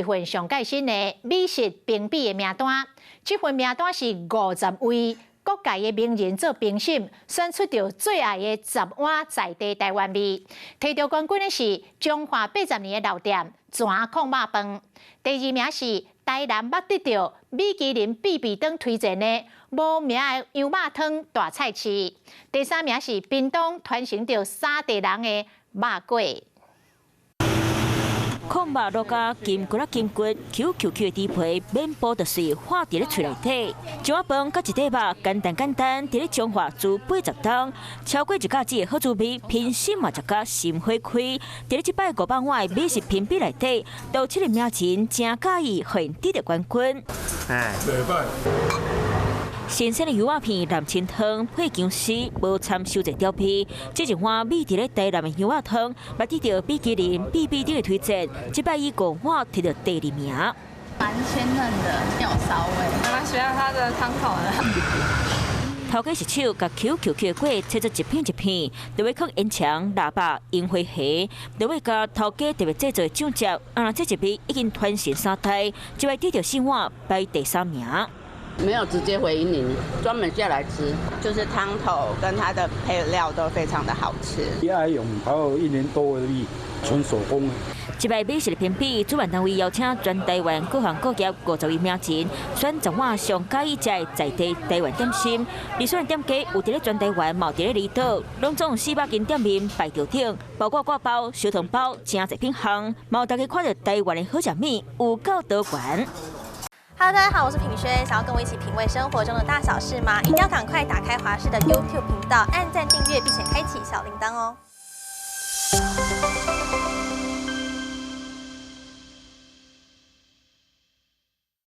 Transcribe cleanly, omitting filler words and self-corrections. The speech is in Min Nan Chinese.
一份上蓋新的美食評比的名單。這份名單是50位各界的名人做評審，選出著最愛的10碗在地台灣味。提著冠軍的是彰化80年的老店泉爌肉飯，第二名是台南捌得著米其林必比登推薦的無名的羊肉湯大菜市，第三名是屏東傳承著三代人的肉粿。爌肉滷佮金骨仔金骨，Q Q Q 的豬皮，免剝就媠，化佇咧喙內底。一碗飯佮一塊肉，簡單簡單，佇咧彰化煮80冬，超過一甲子的好滋味，評審嘛食甲心花開。佇咧這擺500碗的美食評比內底，有七个名人誠佮意，予𪜶得著冠軍。哎，袂䆀。新鮮的羊仔片、南清湯配薑絲，無摻傷濟調味。這一碗味佇咧台南的羊仔湯，嘛得著米其林必比登的推薦，這擺以五碗提著第二名。蠻鮮嫩的，沒有騷味。蠻喜歡它的湯頭的。頭家是手共 Q Q Q 的粿切做一片一片，落尾囥煙腸、臘肉、櫻花蝦，落尾佮頭家特別製作的醬汁，啊，這一味已經傳承三代，這擺得著四碗排第三名。沒有直接回雲林，專門下來吃，就是湯頭跟它的配料都非常的好吃。愛用頭一年多的米，純手工的。這擺美食的評比，主辦單位邀請全台灣各行各業50位名人，選10碗上佮意食的在地台灣點心。遴選店家有佇咧全台灣，嘛有佇咧離島，攏總400間店面排著頂，包括割包、燒湯包，誠濟品項，嘛予大家看著台灣的好食物有夠多元。 Hello，大家好，我是品軒，想要跟我一起品味生活中的大小事嗎？一定要趕快打開華視的 YouTube 頻道，按讚訂閱，並且開啟小鈴鐺哦。